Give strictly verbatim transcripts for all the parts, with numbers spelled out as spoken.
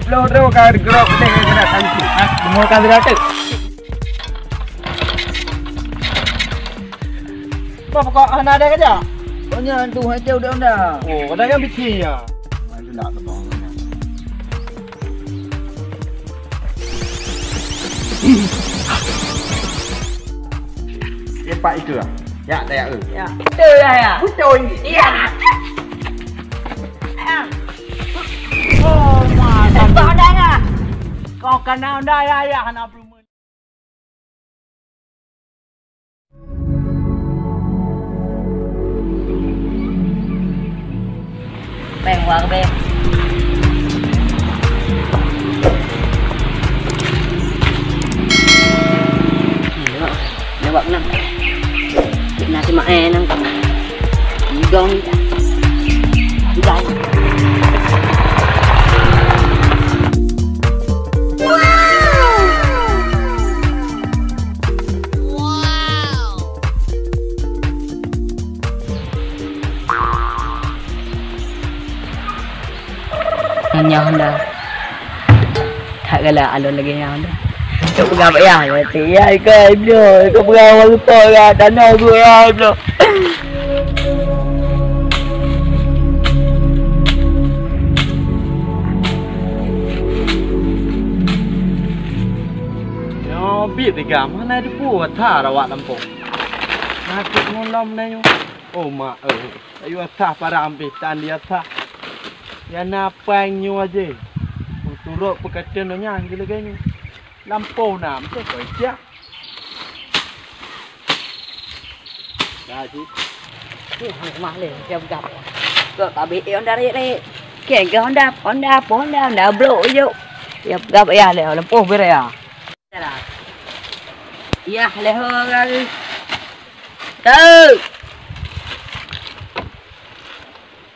Lo ro ka grok deh ka kena sanksi. Hah, mau ka grok tu? Apa kok hana ada kerja? Oh, nyan tu, hai ceu dah dah. Oh, ada yang bici ya. Ada nak tu. Cepat itu lah. Ya, tak ya. Ya. Betul lah ya. Betul. Ya. Oh, mantap. Kau dah ya. Kau kena dah ya, ya, hana perlu. Bèe, wah, bèe. Lewat, lewat nang. Nasi mak eh nang. Idong. Idong. Nyoe Honda. That galak alon lagèe nyoe Honda. Tok peugah bak yah, ya, ya, ikau iblo, ikau peugah awak lupa ya, tanoh gua ya, iblo. Nyoe bit tiga, mana ada buah tar awak lampung. Nakut ngon lom na nyoe. Oh, mak, eh. Ayu atah parah ampe tan di atah. Ya na pang nyoe aje. Turot peukateun nyan lagèe nyoe. Lampôh na, meusti koi siap. Dah, Cik. Tuh, hang keumah lé, siap gap. Kok ka bèk Honda rek, rek. Kèe ke Honda, Honda, apa Honda, Honda blok je. Siap gap ya lé, lampôh bir ya. Yah, lehô kali. Teu!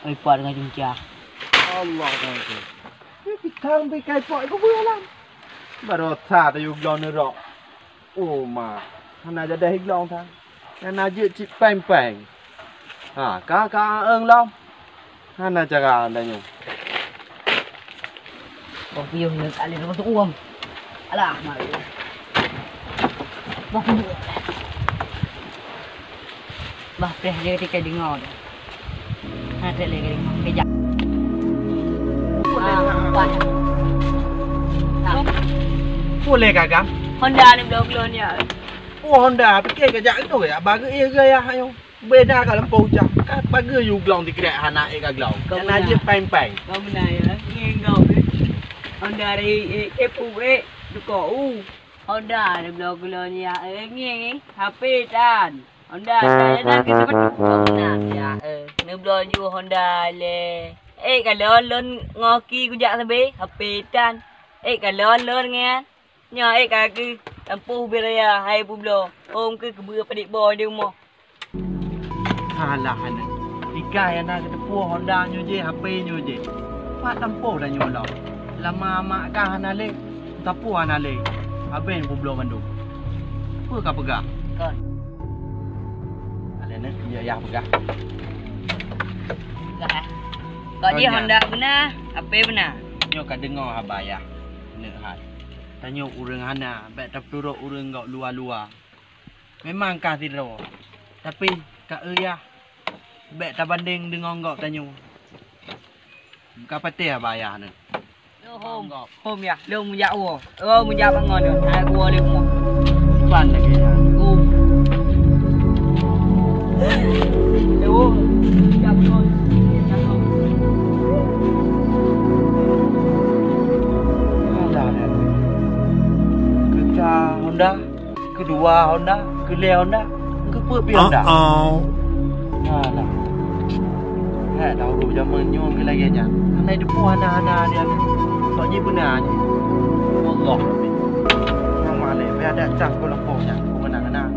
Oi, pot dengan cincah. Allah Akbar. Ni pitang pi kai pot ku buya lam. Baru sa tayu glon nurok. Oh, ma. Hana jadah glon tang. Hana jeuet cit peng-peng. Ha, ka, ka aeng lom. Hana cara anda nyoe. Bah piôh nyoe tak lé masuk uang. Alah, mari. Bah piôh. Bah preh je ketika dengar dah. Hana lé kali kejap. Ah, bah. Boleh gagal. Honda ni belum keluar ni. Oh, Honda, pikir kejap tu ya, bagi iya gaya ayo. Beda ka lampôh ucang. Ka pageue yue glong dikrek hana ék ka glong. Kau hana beuna. Jeuet paeng-paeng. Kau beuna ya. Ngieng kau. Honda dari, eh, eh, pu, eh, duko u. Honda dari bloe gulon ya, eh, ngieng, eh, H P tan. Honda tan ya, tan ke seperti. Kau beuna ya, eh, neubloe ju Honda le. Eh, ka lon-lon ngoki kujak sabe, H P tan. Eh, ka lon-lon ngieng. Nyoe ék ka keuh, lampôh ubé raya, hai peubloe, ôm keuh keubeue padit boh di rumoh. Alah aneuk, tikai hana geuteupeue Honda nyoe jih, H P nyoe jih. Pat lampôh tanyoe lom. Lama mak kah hana lé, sapeue hana lé. Habéh peubloe mandum. Peue ka peugah? Kon. Alah aneuk, ya, ya peugah. Peugah, eh. Kok jih Honda beuna, H P beuna. Nyoe ka deungoe haba yah, aneuk hai. Tanyoe ureueng hana, bèk tapeuturot ureueng gok luwa-luwa. Memang ka sidroe, tapi ka eu yah, bèk tabandeng deungon gok tanyoe. Ka patéh haba yah nyoe. Hom, hom yah, lôn meujak woe. Oh, meujak bangon nyoe. Hai woe lé rumoh. Ban lagèe nyan. Oh. Eh, oh. Meujak bangon. Meujak bangon. Alah, alah. Keuka Honda, keudua Honda, keulhèe Honda, keupeuet pih Honda. Alah. Hai, dahulu jameun nyoe keu lagèe nyan. Hana jiteupeue hana-hana dia. Sok jih beuna jih. Allah Rabbi. Nyang malèe, pih adak cah keu lampôh nyan. Keu meunan-meunan.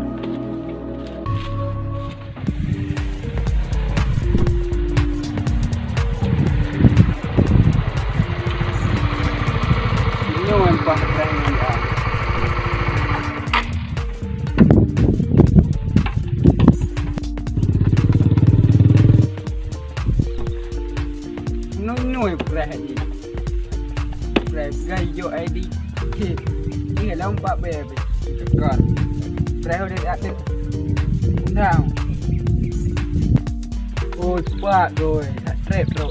Nyoe bah keunan. Nyoe, nyoe preh jih. Preh Empat beh, beh. Tekan. Terakhir dia tak ada. Undang. Oh, cepat, boy. Tak trap, bro.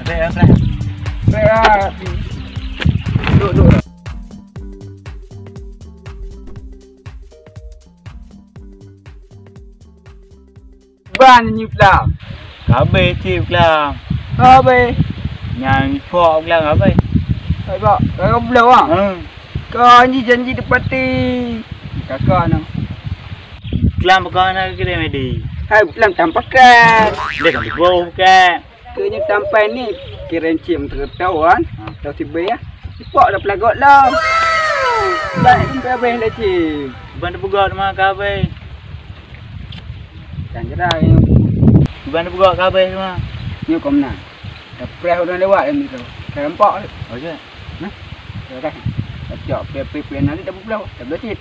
Ada ya, Fred? Fred, ah. Duduk, duduk. Ban nyoe peugah. Ka habéh cit peugah. Ka habéh. Nyan ipok peugah ka habéh. Hai bak, ka bloe ah. Hmm. Ka janji, janji teupati. Kakak nang. Peugah peugah na keu dia Medi. Hai, peugah tam pakat. Dia kan diboh pakat. Keu nyoe sampai ni, kirém cit meuteureutoan, tau sibéh, ipok dah peulagot lom. Ban sampai habéh lé cit. Ban peugah teuma ka habéh. Kan jera nyoe. Ban peugah ka habéh teuma. Nyoe kau meunan. Dah preh ureueng lewat nyoe tu. Ka nampak. Oh, ya. Nah. Dah. Dah cok pih-pih nanti dah peuplôh. Dah bloe cit.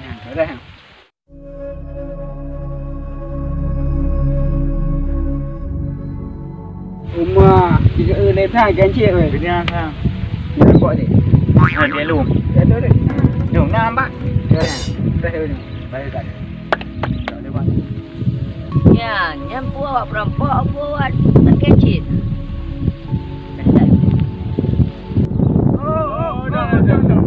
Nah, dah. Uma, tiga eh lé thai gan cit weh. Kenyang thang. Dah buat ni. Ha, dia lum. Dah tu deh. Lum nampak. Dah. Dah tu. Baik kan. Tak lewat. Ya, nyan buat perampok buat tak kecil. Oh, oh, dah, dah, dah.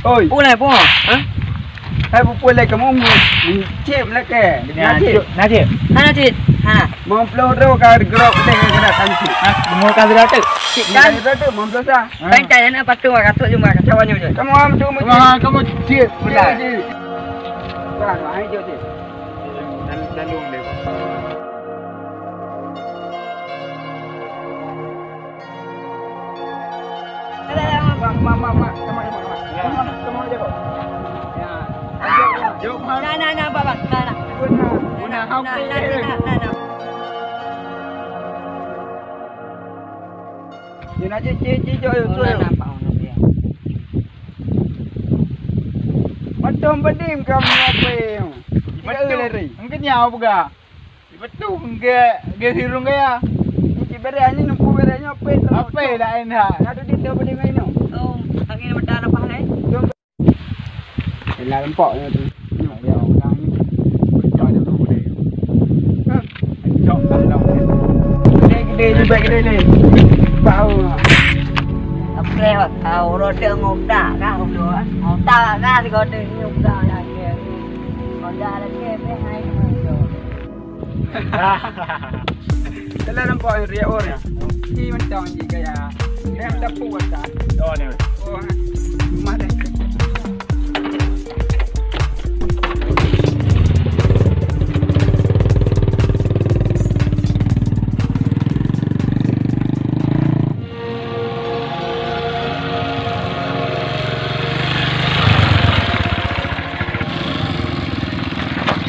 Oi. Pun lai pun. Ha? Hai pupuk lai kamu cip lé ke? Najib. Najib. Ha najib. Ha. Mau puluh tu ka grok teh kena tangsi. Ha, mau ka grok tu. Cik kan. Grok tu mau puluh sa. Kan cai na patung ka tu cuma kawan nyoe je. Kamu am tu mesti. Wah, kamu cip. Benar. Wah, hai jauh cip. Dan dan lu deh. Mak, mak, mak, mak. Tengok, tengok, tengok. Tengok je kau. Ya. Jom, jom. Nah, nah, nah, abang, abang. Nah, nah. Guna, guna, nah, nah, nah, nah, nah. Dia nak cicit, cicit, jom, jom. Nah, nampak orang dia. Macam bedim kamu apa yang? Betul. Engkau nyawa pegang. Betul, nggak, nggak sirung gaya. Ni cik bereh ni, nampu bereh ni, apa tu? Apa lain ha? Nak duduk dia boleh main tu. Oh, angin mentah lepas lain. Elah lempok ni tu. Ni dia orang ni. Pecah dia tu boleh. Hah? Pecah dah dah. Gede, gede, ni baik gede ni. Bau. Apa lewat? Kau roti ngotak kah, kau tu, ah? Ngotak kah, si kau tu, ni ngotak lagi. Ngotak lagi, ni hai. Kalau nampak ni riak orang. Ni macam ni gaya. Dia dah puas dah. Oh, ni. Oh, rumah dah.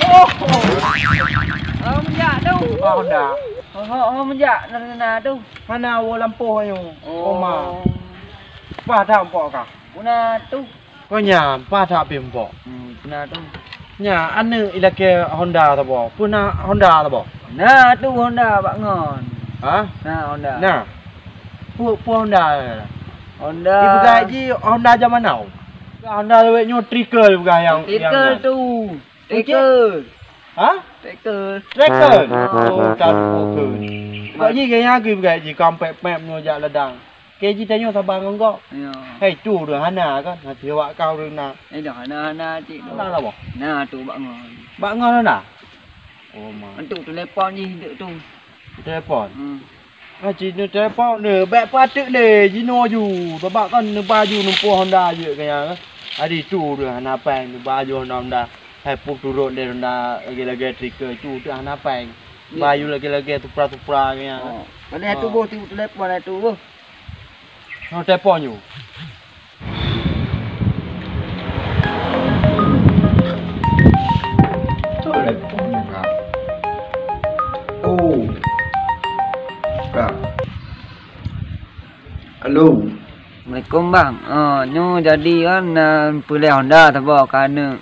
Oh, oh. Oh, meujak tu. Oh, dah. Oh, oh, oh, meujak na, na, na tu. Hana woe lampôh nyoe. Oh. Oma. Paih that mpok kah? Guna tu. Kau nyan, paih that pih mpok. Hmm, guna tu. Nya, aneuk ilakée Honda saboh. Peue na Honda saboh? Na tu Honda bak ngon. Ha? Na Honda. Na. Peue, peue Honda? Honda. Ipeugah ji Honda zaman now. Honda lewat nyoe trikel peugah nyang, trikel nyang tu. Trikel. Ha? Trikel. Trikel. Oh, tak trikel. Bak ji gaya geupeugah ji kampek pep nyoe jak ladang. Ke ji tanyoe saban ngon gob. Ya. Hei, tu ureueng hana kan? Hati awak kau ureueng na. Eh, dah hana, hana cik tu. Hana lah, boh. Nah, tu bak ngon. Bak ngon hana? Oh, ma. Untuk telepon ji dek tu. Telepon? Hmm. Ah, cit neutelepon, neu, bèk pateuk lé, jinoe ju. Sabab kan neubaju neumpuh Honda jeuet keu nyan. Adi tu deuh hana péng, neubaju Honda, Honda. Hai pup turot lé Honda lagèe-lagèe trikel tu, tu hana péng. Ya. Baju lagèe-lagèe supra-supra keu nyan. Oh. Padahai tu boh, tu telepon tu boh. Oh, telepon ju. Tu telepon juga. Oh. Kak. Halo. Assalamualaikum. Assalamualaikum, Bang. Oh, nyoe jadi kan, na peuleueh Honda saboh keu aneuk.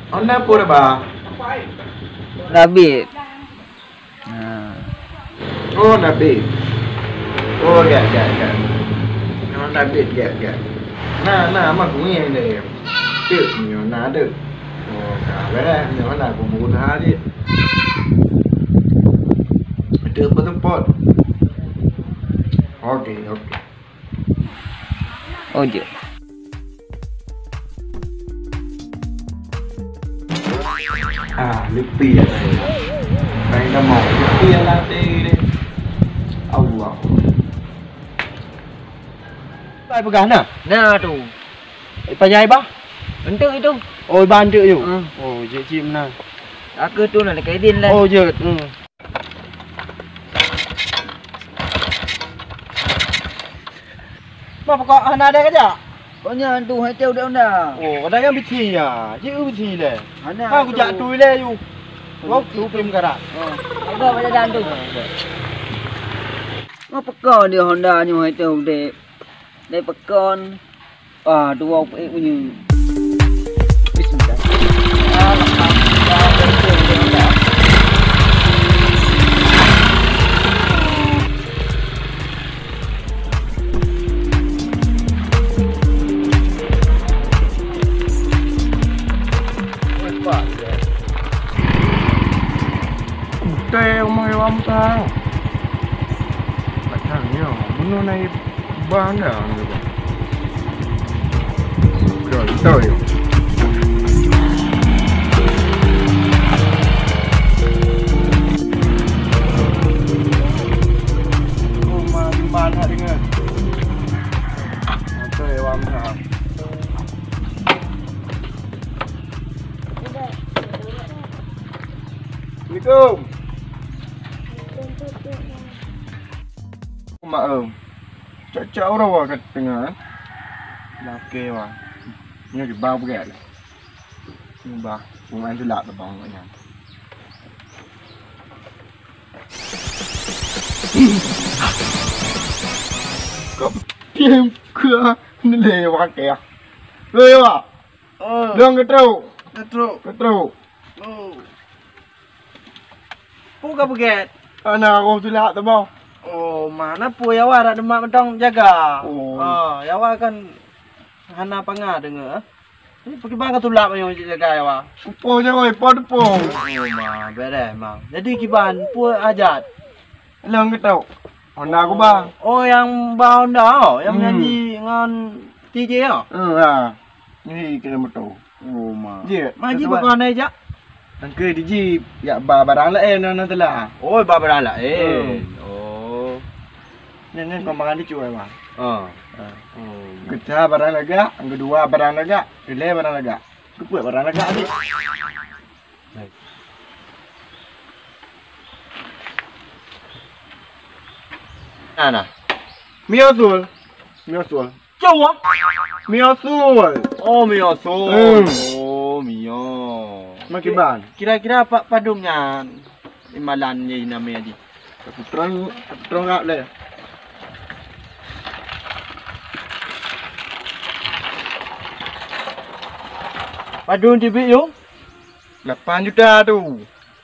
Honda peue, Bang? Honda Beat. Ha. Oh, Honda Beat. Oh, gèt, gèt, gèt. Honda Beat, gèt, gèt. Na, na, mak kuéh deh. Teuk nyoe na teuk. Oh, ka beureh nyoe na peumudah jih. Teuk beuteupat. Oke, oke. Oh, jeuet. Ah, leupie ya saya. Saya dah mau leupie ya nanti ni. Allah. Pai peugah na? Na tu. Eh, payah bah? Entuk itu. Oh, bah entuk you. Hmm. Oh, jeuet cit meunan. Aku tu nak dekat Idin lah. Oh, jeuet. Hmm. Mak, pakon hana ada kajak? Kok nyan tu, hai teu dak unda. Oh, kadang nyan bisi ya. Ji u bisi le. Hana. Ha, kujak tu le yu. Waktu pim karak. Oh, apa pada dan tu? Ngapa kau di Honda nyoe hai teu dek? Dek pekon. Ah, dua peuet bunyi. Bismillah. Utée umai wam tang. Patang nyoe, bunoe na Bang dah ambil, Bang. Dah, dah, ya. Oh, ma, di mana dengar? Apa ya, Bang? Assalamualaikum. Mak, em. Cak-cak uroe ka teungoh, eh. Lakée, wah. Nyoe jubah peugét lé. Jubah, bungai tulak teubang nyan. Kok pieng keu nilai wak ya? Loi, wak. Oh. Dong keutrok. Keutrok. Keutrok. Oh. Peue ka peugét? Hana roh tulak teubang. Oh, ma, na peue Yawa dak deungon mantong jaga? Oh. Ah, Yawa kan hana panga deungoe. Ni pakriban ka tulak meunyoe jaga Yawa. Kupo jaroe, po teupong. Oh, ma, beres, ma. Jadi kiban, peue hajat? Lôn keutok. Honda ku ba. Oh, nyang ba Honda, oh, nyang nyanyi ngon T J, oh? Eh, ha. Ni kira moto. Oh, ma. Jeuet. Ma, ji pakon hana jak? Nangkeu di jih, jak ba barang laén na, na teula. Oh, ba barang laén. Hmm. Oh. Nyan, nyan kon barang dicuai, Bang. Ah. Ah. Oh. Keuta barang lagak, keudua barang lagak, keulhèe barang lagak. Keupeuet barang lagak adik. Nah, nah. Mie usul. Mie usul. Jawa. Mie usul. Oh, mie usul. Hmm. Oh, mie. Makiban. Kira-kira pa-, padum nyan imalan ye namanya di. Terang, terang le. Padum tibik yu? Lapan juta tu.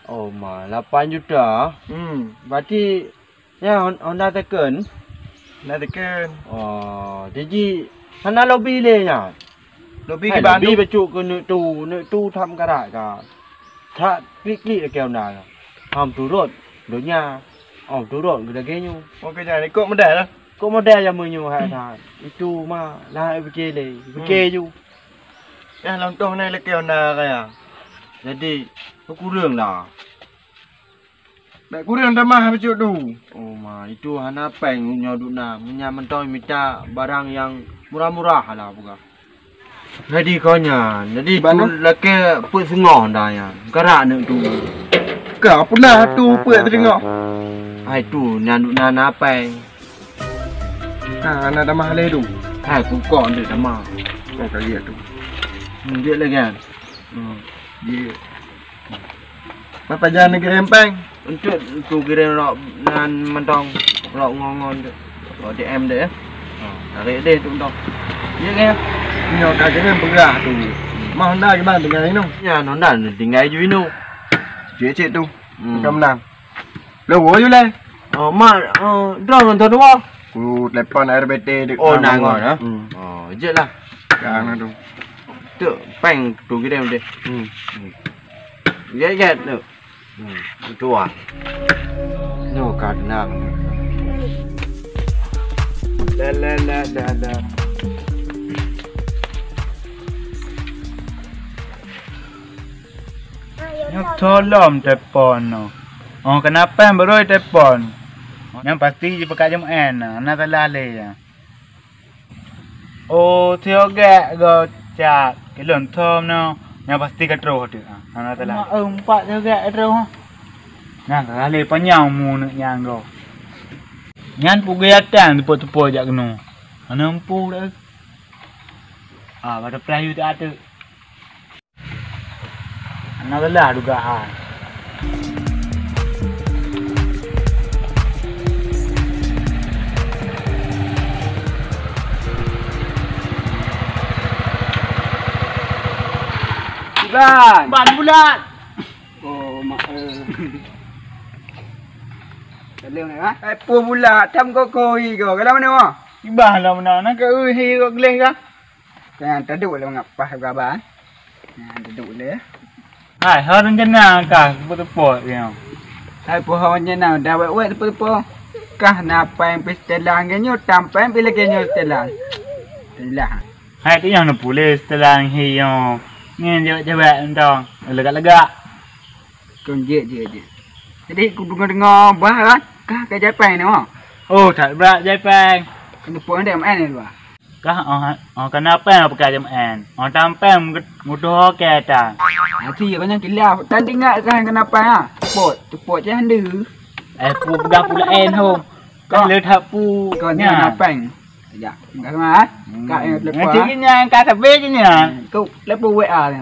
Oh, ma, lapan juta? Hmm. Berarti ya, Hon-, Honda Taycan? Honda Taycan. Oh, jadi hana lobi le nya? Lobi kiban tu? Lobi bacut keu neuk tu, neuk tu tham karat ka. That klik-klik lagèe Honda ka. Ham turot donya, ham turot geuh lagèe nyoe. Oh, keu nyan, ikot model lah. Ikot model jameun nyoe hai that. Itu ma, lah pike le, pike ju. Yah, lom toh nai lagèe Honda kaya. Jadi, peukureueng lah. Bèk kureueng tamah bacut tu. Oh, ma, itu hana péng nyoe duna. Meunyo mantong mita barang nyang murah-murah lah peugah. Jadi kon nyan, jadi tu lakèe peuet singoh Honda nyan. Karat neuk tu. Ka puna tu peuet singoh. Hai tu, nyan duna na péng. Ha, na tamah lé tu. Hai, kukok ndeuk tamah. Oh, ka jeuet tu. Hmm, jeuet lé kan? Hmm, jeuet. Bapa jan neugirém péng? Enteuk ku girém rot nan mantong, rot ngon-ngon tu. Rot D M deh, ya. Tarék deh tu dah. Ya kan? Nyoe ka keuneuk peugah tu. Mah Honda gimana tinggai inoe? Ya, Honda tinggai ju inoe. Cek-cek tu. Hmm. Bukan menang. Lo wo ju leh. Oh, mak, oh, drone nonton dua. Ku telepon R B T dek. Oh, nang ngon, ha? Hmm. Oh, jek lah. Kan tu. Tu peng tu gede deh. Hmm. Jek, jek tu. Hmm, betul ah. Nyoe ka tenang. La, la, la, la, la. Nyoe tolom telepon nyoe. Oh, kenapa yang baru telepon? Yang pasti jipeugah jam N, na salah lé ya. Oh, siogek go cak kilon thom no, nyang pasti ka troh tu. Ah, hana salah. Ma, eh, empat siogek ka troh. Nyang ka lé panyang mu neuk nyang go. Nyan pugui atang teupok-teupok jak keunoe. Hana empu dah. Ah, pada peulayu tak ada. Hana salah dugaan. Iban. Ban bulat. Oh, mak, eh. Tolong, eh, ha? Eh, pun bulat, tam koko i ko. Kalau mana, wah? Iban lah mana. Nak ke, eh, hi ko geleh ka? Kan taduk lé ngap pah gaba. Nah, taduk lé. Hai, ho rencana kah teupot-teupot nyoe? Hai, peue ho rencana dah wék-wék teupot-teupot. Kah na péng pih setelan geuh nyoe, tam péng pih lagèe nyoe setelan. Setelan. Hai, tu nyang neupulé setelan hi nyoe. Nyan jawék-jawék entong. Leugak-leugak. Kon jeuet, jeuet, jeuet. Jadi, kudeungoe-deungoe bah kan, kah ka jai péng nyoe? Oh, that brat jai péng. Keuneuk peue deh M N nyoe, bah? Kah, oh, oh, kenapa yang pakai jam N? Oh, tampeng mutuho ke ta. Hati kau nyang kilaf. Tan ingat kah kenapa ha? Pot, tu pot je handu. Eh, pu peugah pula N ho. Kau le that pu. Kau ni kenapa? Ya, enggak sama ha? Kak yang telepon. Nanti ni yang kau sabé ni ha. Kau telepon W A ni.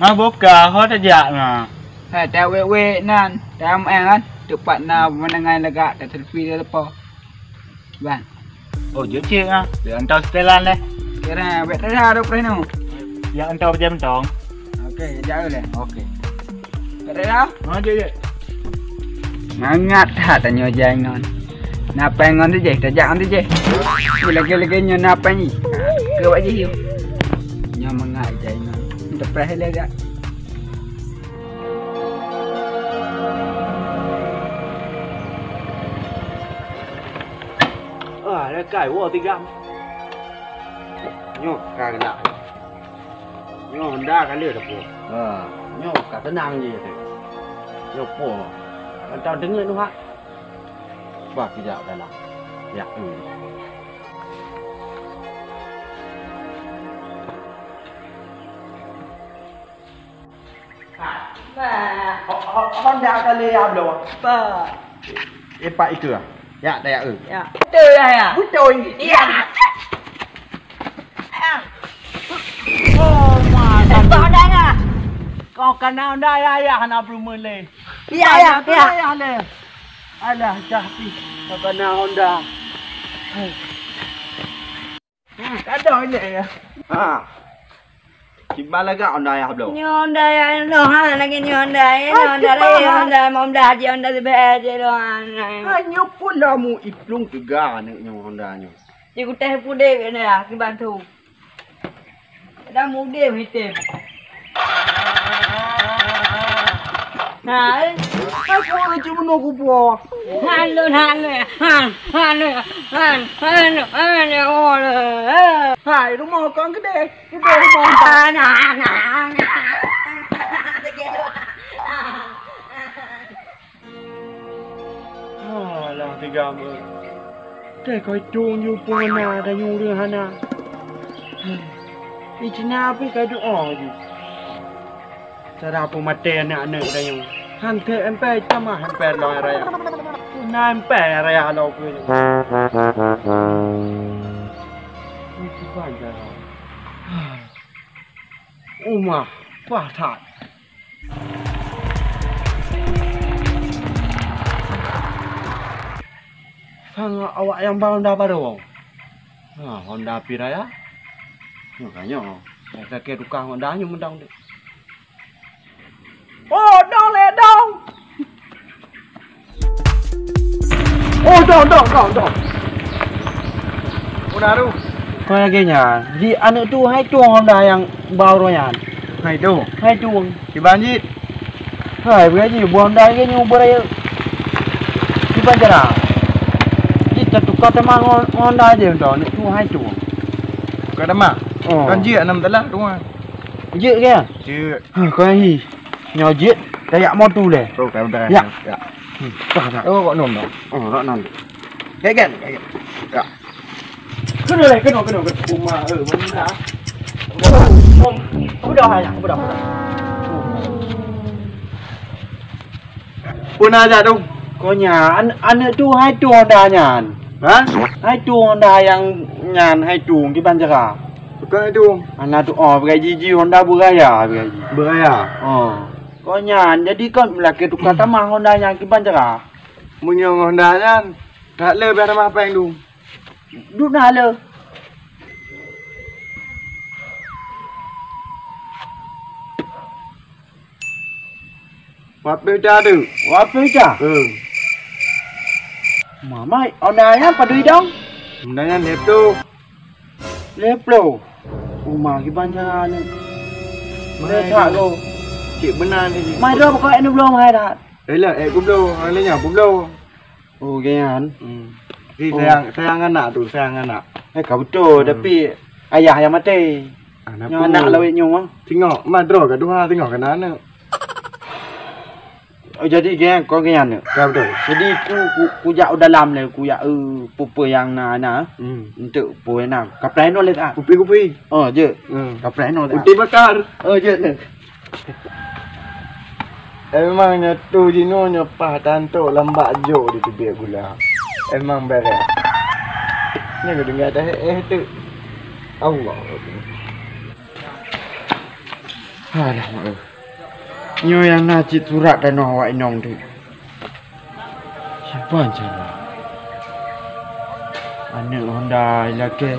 Ha, buka, ho tajak na. Ha, tak wek-wek nan. Tak M N kan? Tempat na menengah legak, tak selfie dia lepas. Bang. Oh, jeuet cit ah. Dia hantar setelan leh. Kira, bèk tada ada preh nu. Ya hantar jam tong. Okey, jauh leh. Okey. Tada dah? Ha, jeuet, jeuet. Mangat that tanyoe jai ngon. Na péng ngon tu jeh, tajak ngon tu jeh. Lagi-lagi nyoe na péng ni. Ke wak jih yuk. Nyoe mangat jai ngon. Minta preh leh gak. Ah, dah kai, wow, tiga. Nyoe ka keunak. Nyoe honda ka le dah po. Ha, nyoe ka tenang je tu. Nyoe po. Mantau deungon tu hak. Bah, tidak dalam. Ya, hmm. Bah. Ho-, ho-, honda kali ya, bro. Bah. Eh, Pak, itu lah. Ya, dah ya, eh. Ya. Betul lah, ya. Betul. Ya. Oh, ma, eh, bah, honda ya. Kau kena honda ya, ya, hana belum mulai. Ya, ya, ya. Honda ya, le. Alah, dah pi. Kau kena honda. Hei. Hmm, kada ni ya. Ha. Kiban lagak honda ayah bloe. Nyoe honda ayah bloe, ha, lagi nyoe honda ayah, nyoe honda ayah, honda mau dah haji, honda sebeh aja doang. Ha, nyoe pun dah mu iplung teuga aneuk nyoe honda nyoe. Cikgu teh pudek ni ya, kiban tu. Dah mude hitam. Nah, eh. Aku orang cuma nunggu buah. Halo, halo, han, halo, han, halo, halo, halo. Hai, rumah kau gede. Gede rumah. Nah, nah, nah. Alah, tiga amat. Teh kau hitung ju pun hana, dan nyuruh hana. Ih, cina apa kau doa je. Cara pun mati anak-anak dan nyuruh. Hantar empai tamah empai long raya. Puna empai raya lo ke. Itu saja. Umah, pah that. Sang awak nyang ba honda baru. Ha, Honda pi raya. Nyoe ka nyoe. Nyang sakét tukang Honda nyoe mantong deh. Oh, dong lé, dong. Oh, dong, dong, dong, dong. Peue na tu? Kon lagèe nyan, di aneuk tu hai tueng Honda nyang ba uroe nyan. Hai tueng? Hai tueng. Kiban jih? Hai, beugaji, buah Honda lagèe nyoe beuraya. Kiban cara? Jih tatuka teuma ngon Honda jih, aneuk tu hai tueng. Tuka teuma? Oh. Kan jih anam telah tueng. Jeuet ke? Jeuet. Hah, kau hi. Nyoe jeuet, tajak moto lé. Oh, ka udah. Ya. Ya. Hmm, dah, dah. Oh, kok nom dah. Oh, kok nom. Kaget, kaget. Ya. Kena lé, kena, kena, kena. Uma, eh, mana? Oh, oh, udah, ya, udah, udah. Peue na jak tu? Kon nyan, an-, aneuk tu hai tueng Honda nyan. Ha? Hai tueng Honda nyang nyan, hai tueng kiban cara. Bukan hai tueng. Aneuk tu, oh, beugaji jih Honda beuraya, beugaji. Beuraya? Oh. Kon nyan, jadi kon meulakèe tuka tamah Honda nyan kiban cara. Meunyoe Honda nyan, that le biar tamah péng tu. Duna le. Wapeuta tu. Wapeuta? Hmm. Mama, Honda nyan padum idong? Honda nyan lhèe ploh. Lhèe ploh? Uma kiban cara ni. Lhèe that go. Cik beuna ni. Mai droe pokok enam puluh mai that. Eh lah, eh kubloe. Hai lheueh nyan kubloe. Oh, geuyan. Hmm. Jadi sayang, sayang anak tu, sayang anak. Eh, ka beutôi, tapi ayah nyang maté. Nyoe anak lawét nyoe. Tengok, ma droe ka tuha, tengok keunan aneuk. Oh, jadi geuyan, kon geuyan aneuk. Ka beutôi. Jadi ku, ku, kujak u dalam lé, kujak, eh, peue-peue nyang na, na. Hmm. Enteuk peue nyang na. Kapreh nyoe lé, ah. Kupi-kupi. Oh, jeuet. Hmm. Kapreh nyoe lé. Uti bakar. Oh, jeuet. Emang nyoe tu jinoe nyoe paih tantok lambak jok di teubiet gula. Emang bereh. Nyoe geudeungoe dah eh tu. Allah. Alah, mak. Nyoe nyang na cit surat tanoh awak inong tu. Kiban cara? Aneuk Honda ilakèe.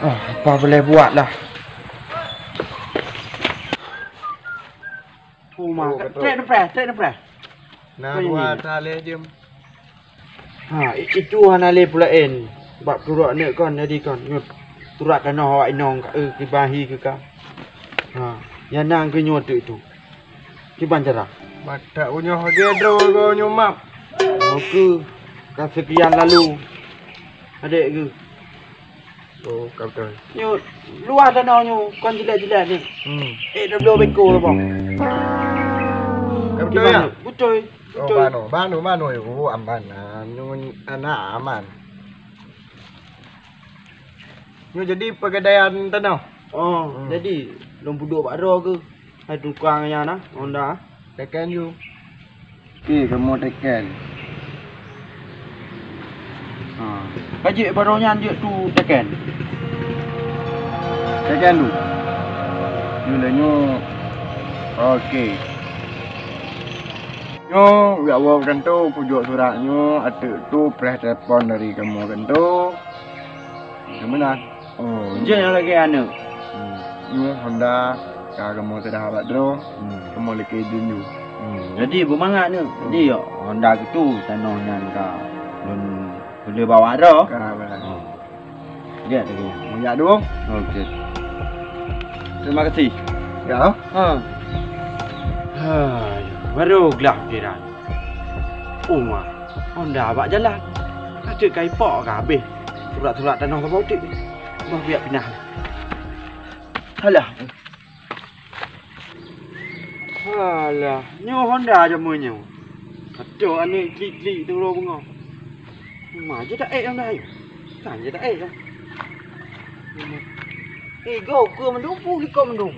Ah, apa boleh buat lah. Uma, oh, betul. Trek neupreh, trek neupreh. Nah, dua talèh jeuem. Ha, i-, itu hana lé peulaén. Bak turot aneuk kon, jadi kon. Nyoe surat tanoh awak inong ka, eh, kiban hi keu ka. Ha, nyang na keu nyoe teuk itu. Kiban cara? Matak u nyoe lagèe droe goe nyoe map. Oke, ka sekian lalu. Adek ke? Oh, ka beutôi. Nyoe luwah tanoh nyoe kon jilat-jilat ni. Hmm. Eh, dah bloe beko lah, bang. Ka beutôi ya? Beutôi. Oh, beutôi. Bano, bano, bano. Oh, aman. Ah, nyoe anak aman. Nyoe jadi pegadaian tanoh. Oh, hmm. Jadi lôn peuduek bak droe ke? Hai tukang nyan na, Honda. Teken ju. Oke, kamoe teken. Ha. Ka jeuet baroe nyan jeuet tu teken. Teken tu. Nyoe le nyoe. Oke. Nyoe jak woe kanto kujok surat nyoe, ateueh tu preh telepon dari kamoe kanto. Keumeunang. Oh, jeuet nyang lagèe aneuk. Hmm. Nyoe Honda ka kamoe teudah bak droe. Hmm. Kamoe lakèe junjung. Hmm. Jadi beumangat neuk. Hmm. Jadi Honda gitu tanoh nyan ka lôn peuleueh bak droe. Ka beutôi. Oh. Jeuet lagèe nyan. Meujak dong. Oke. Terima kasih. Ya. Ha. Ha, baru glah pikiran. Uma, Honda bak jalan. Ateuk ka ipok ka habéh. Surat-surat tanoh ka bak uteuk. Bah biak pinah. Alah. Alah, nyoe Honda jameun nyoe. Aduh, aneuk klik-klik tu uroe beungoh. Ma, jeuet taék Honda nyoe. Kan jeuet taék kan. Eh, go ke mandum, pu likot mandum.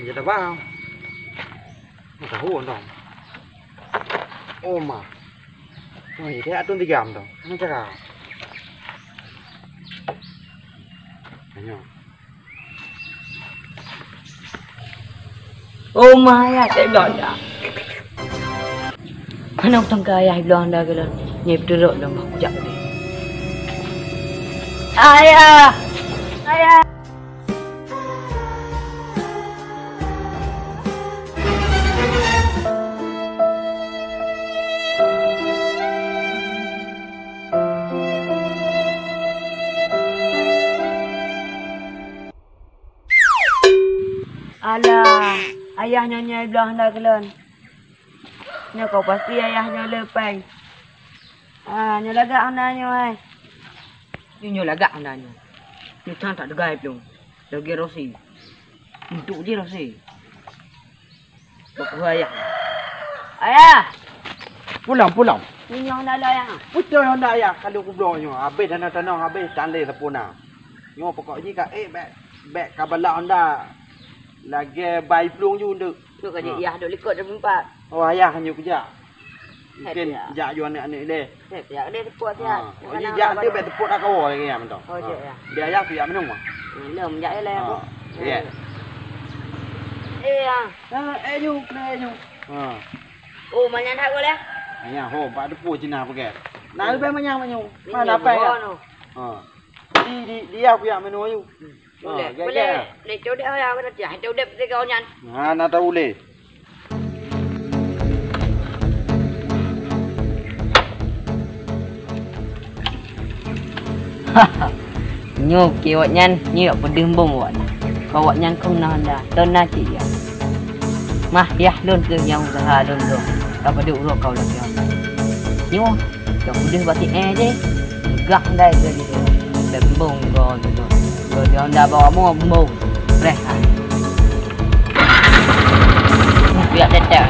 Jeuet tabang. Tahu dong. Oh ma. Woi, dia atun tiga dong. Mana cara? Tanya. Oh ma, ya, saya belum ada. Mana utang ke ayah belum ada ke lon? Nyai beutulok lom aku jak. Ayah! Ayah! Alah, ayah nyoe nyang bloe honda keu lôn. Nyoe ka pasti ayah nyoe le péng. Ah, nyoe lagak honda nyoe, hai. Nyoe, nyoe lagak honda nyoe. Nyoe cang that deugai plueng. Lagèe Rosi. Untuk jih Rosi. Bak ayah. Ayah! Pulang, pulang. Nyoe honda lôn, ayah. Beutôi honda ayah, ka lheueh kubloe nyoe. Habéh dana tanoh, habéh tan lé sapeue na. Nyoe pokok jih ka ék bèk, bèk ka balak honda. Lagèe bai plueng ju ndeuek. Nyoe ka jih, ha, ayah duek likot lam teumpat. Oh, ayah nyoe kujak. Mungkin jak ju aneuk-aneuk ilèe. Siat, siat, deh teupeue siat. Ha. Oh, jih jak tu bèk teupeue dak kawoe lagèe nyan mantong. Oh, siat, ya. Di ayah tu jak minum, ah. Minum, jak ilèe aku. Ha. Ya. Eh, ya. Ha, eh, ju, kena eh, ju. Ha. Oh, banyak dah boleh? Ya, ho, bak depo Cina pakai. Nah, lebih banyak, banyak. Mana apa ya? Ha. Di, di, dia aku jak minum, ju. Boleh, boleh. Boleh codek ya, boleh codek. Hai codek peutika nyan. Ha, na tahu lé. Nyoe keu awaknyan, nyoe peudeuh mbong awaknyan. Keu awaknyan kong na honda, ton na cit ya. Mah yah lôn keuh nyang useuha lôn lôn. Ka padub uroe kau lagèe nyoe. Nyoe Ka peudeuh bak si eh deh. Gak ndai ke di sini. Tembong go gitu. Go di honda bawa mo bembong. Preh hai. Biar tetek.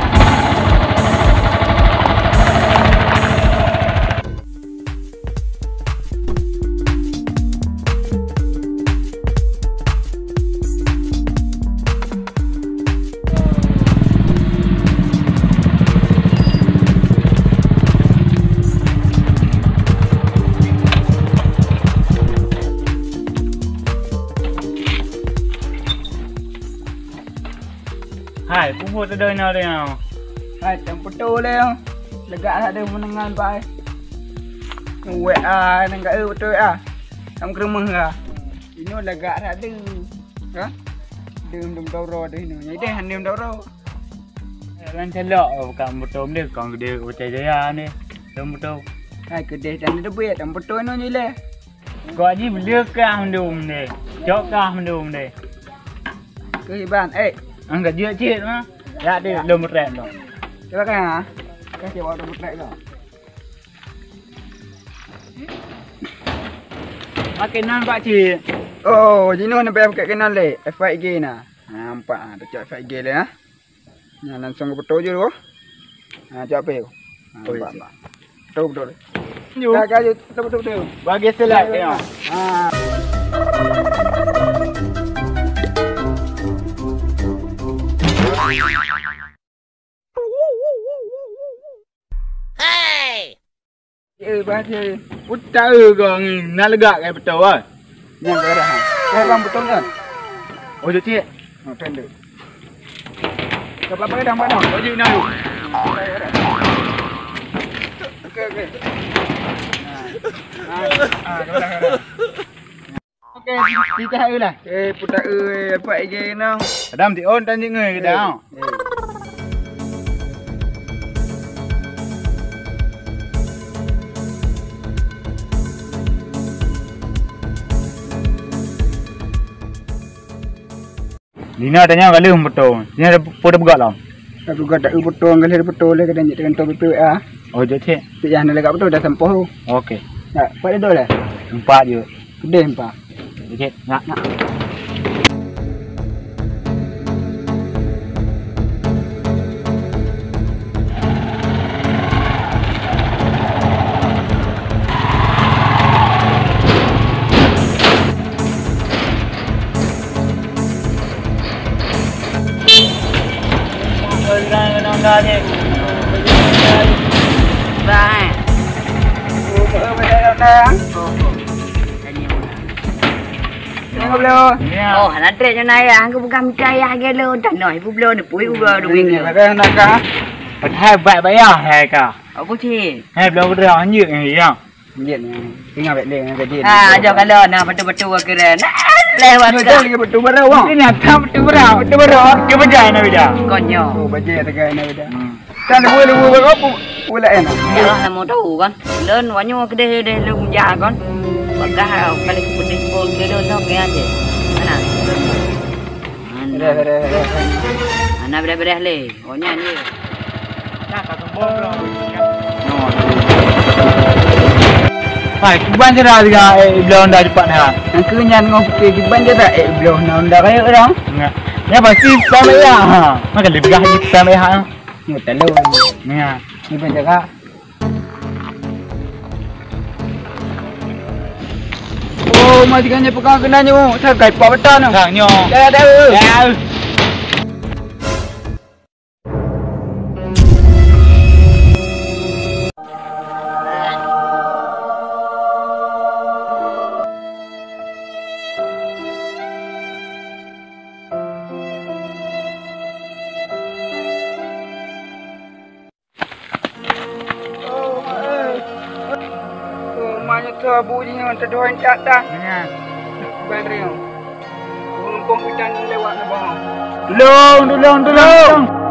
Hai, peue buet teudoe inoe teuh nyoe? Hai, tam peutoe lé nyoe. Leugak that deuh meunangan pai. Wek ah, nang ka eu beutôi ah. Tam keureumeung ah. Inoe leugak that deuh. Ka? Deuh dum toro deuh inoe. Nyai deh han dum toro. Lam calok oh, bukan beutôi deuh, kon deuh Putrajaya deh. Dum beutôi. Hai, keudeh dan teubiet, tam peutoe inoe nyoe lé. Kok jih beuleuh kah mandum deh. Cok kah mandum deh. Keu iban, eh. Angkat jeuet cit mah. Ya deh, lom rem dong. Cuba kan ha. Kasih awak lom rem dong. Pakai nan pak cik. Oh, jinoe nampak pakai kenan leh. F I G na. Nampak ha, tacok F I G leh ha. Nyan langsung ka peutoe ju. Ha, jak pih. Ha, oh, iya, nampak, sih. Nampak. Betul, betul. Ju. Ka, ka, ju. Betul, betul, betul. Bagi selai, ya. Ha. Hey! Eh, bah, eh. Utai kau ni, nak legak kai betul, ah? Nyan ka dah. Eh, bang, betul kan? Oh, jom cek. Oh, tanda. Kau pelan-pelan dah, Mak, dah. Oh, jom, nah. Okey, okey. Ah, ah, kau dah, kau dah. Okey, kita hai lah. Eh, putak eh, apa ije nang? Adam ti on tan jingeu ke dah. Eh. Lina tanya kali betul. Sini ada foto buka lah. Aku kata eh betul kali betul leh kadang jadi kantor B P W A. Oh, jom cek. Cek yang nak betul dah sampoh. Okey. Tak, pada dua lah. Empat je. Pedih empat. Cek, nak. Nak. Bang, eh. Tanya mana? Tengok belum? Ya. Oh, hana trek nyoe na ya. Aku bukan minta ya gelo. Tanoh ibu belum ni, pui ibu belum ni. Ini, pakai nak kah? Padahai baik bayar hai kah? Apa sih? Hai belum udah lanjut ni ya. Jin ni. Tinggal bek leh dengan gaji. Ha, aja kalau nak betul-betul keren. Lewat. Betul lagi betul barang wang. Ini nak betul barang. Betul barang. Ke bejai nak beda. Konyo. Oh, bejai tegai nak beda. Hmm. Kan dua dua berapa? Pula enak. Ya lah, nak mau tahu kan. Lon wanyo kedeh deh lu menjak kan. Bagah kali seperti pun dia dah nak ke aja. Mana? Dah, dah, dah, dah. Mana beres-beres leh. Oh, nyan je. Hai, kiban cara dia eh bloh honda cepat ni ha. Nang keu nyan ngau pike kiban cara eh bloh honda kaya orang. Nya. Nya pasti sampai ya. Ha. Maka lebih gah sampai ha. Ni telu. Nya. Kiban cara. Oh, mati kan pegang kena nyu. Saya kai pak betul. Kang nyo. Ya, ya, tahu. Ya. Oh, eh. Oh, ma nyoe teuh abu jih nyoe teudoh intat dah. Nyan. Ban riung. Mumpung kita ni lewat na boh. Tulung, tulung, tulung.